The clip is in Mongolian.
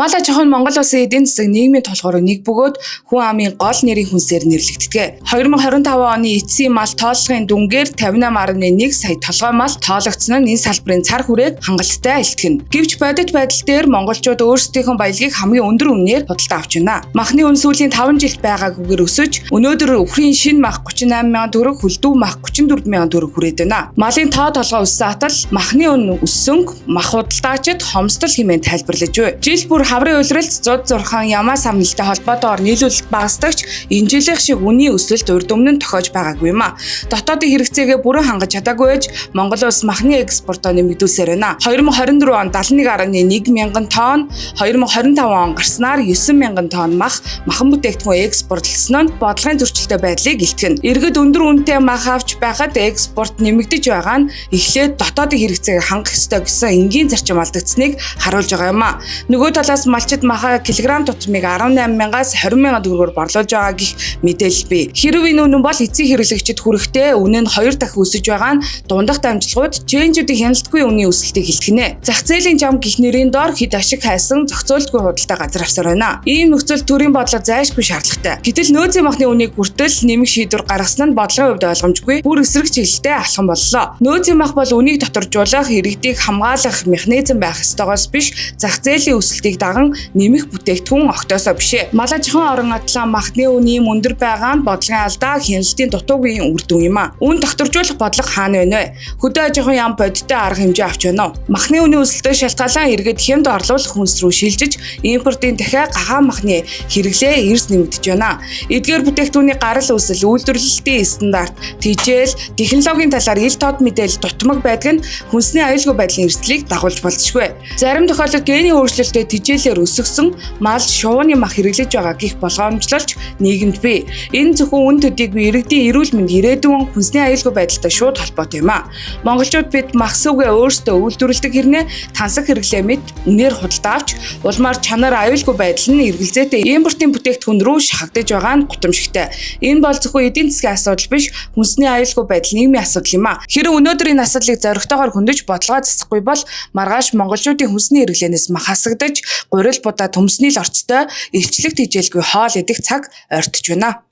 Мал аж ахуй нь Монгол улсын эдийн засаг нийгмийн тулгуурын нэг бөгөөд хүн амын гол нэрийн хүнсээр нэрлэгддэг. 2025 оны эцсийн мал тоологын дүнгээр 58.1 сая толгой мал тоологдсон нь энэ салбарын цар хүрээг хангалттай илтгэнэ. Гэвч бодит байдал дээр монголчууд өөрсдийнхөө баялагийг хамгийн өндөр үнээр худалдаа авч байна. Махны үн сүүлийн 5 жилд байгаагүйгээр өсөж, өнөөдөр үхрийн шинэ мах 38,000 төгрөг, хөлдүү мах 34,000 төгрөг хүрээд байна. Малын тоо толгой өссөн атал махны үн өссөн, мах худалдаачид хомсдол хэмээн тайлбарлаж буй. Жил бүр хаврын улиралд зуд зурхан ямаа самналтай холбоотойгоор нийлүүлэлт багасдагч энэ жилийнх шиг үнийн өсөлт урд өмнө нь тохиож байгаагүй юм а. Дотоодын хэрэгцээгээ бүрэн хангаж чадаагүй байж Монгол улс махны экспортоо нэмэгдүүлсээр байна. 2024 онд 71.1 мянган тонн, 2025 он гарснаар 9 мянган тонн мах махан бүтээгдэхүүн экспортлсон нь бодлогын зөрчилтэй байдлыг илтгэнэ. Иргэд өндөр үнэтэй мах авч байхад экспорт нэмэгдэж байгаа нь эхлээд дотоодын хэрэгцээг хангах ёстой гэсэн энгийн зарчим алдагдсныг харуулж байгаа юм а. Нөгөө талаас малчид махаа килограмм тутмыг 18 мянгаас 20 мянган төгрөгөөр борлуулж байгаа гэх мэдээлэл бий. Хэрв энэ үнэн бол эцсийн хэрэглэгчид хүрэхдээ үнэ нь 2 дахин өсөж байгаа нь дундах дамжлагууд чэнжүүдийн хяналтгүй үнийн өсөлтийг илтгэнэ. Зах зээлийн жам гих нэрийн доор хэд ашиг хайсан зохицуултгүй худалдаа газар авсаар байна. Ийм нөхцөл төрийн бодлого зайлшгүй шаардлагатай. Гэтэл нөөцийн махны үнийг хүртэл нэмэх шийдвэр гаргасан нь бодлогын хувьд ойлгомжгүй, бүр эсрэг чиглэлтэй алхам боллоо. Нөөцийн мах бол үнийг доторжуулах, иргэдийг хамгаалах механизм байх ёстойгоос биш, зах зээлийн өсөлтийг даган нэмэх бүтээгдэхүүн огтоосоо биш ээ. Мал аж ахуйн орон атлаа махны үн ийм өндөр байгаа нь бодлогын алдаа, хяналтын дутуугийн үр дүн юм а. Үн тогтворжуулах бодлого хаана байна вэ? Хөдөө аж ахуйн яам бодиттой арга хэмжээ авч байна уу? Махны үнийн өсөлтөд шалтгаалan иргэд хямд орлуулах хүнс рүү шилжиж, импортын дахиа гагаа махны хэрэглээ эрс нэмэгдэж байна. Эдгээр бүтээгдэхүүний гарал үүсэл, үйлдвэрлэлтийн стандарт, тэжээл, технологийн талаар ил тод мэдээлэл дутмаг байдаг нь хүнсний аюулгүй байдлын эрсдлийг дагуулж болзошгүй. Зарим тохиолдолд генийн өөрчлөлтөд тэжээлээр өсгсөн мал шувууны мах хэрэглэж байгаа гэх болгоомжлолч нийгэмд бий. Энэ зөвхөн үн төдийгүй иргэдийн эрүүл мэнд, ирээдүйн хүнсний аюулгүй байдалтай шууд холбоотой юм а. Монголчууд бид мах сүвгээ өөрсдөө үйлдвэрлэдэг хэрнээ тансаг хэрэглээ мэт үнээр худалдаа авч улмаар чанар, аюулгүй байдал нь эргэлзээтэй импортын бүтээгдэхүүн рүү шахагдаж байгаа нь гутамшигтай. Энэ бол зөвхөн эдийн засгийн асуудал биш, хүнсний аюулгүй байдал нийгмийн асуудал юм а. Хэрэв өнөөдөр энэ асуудлыг зоригтойгоор хөндөж бодлогоо засахгүй бол маргааш монголчуудын хүнсний хэрэглээнээс мах хасагдаж, гурил будаа төмсний л орцтой илчлэг тэжээлгүй хоол идэх цаг ойртож байна.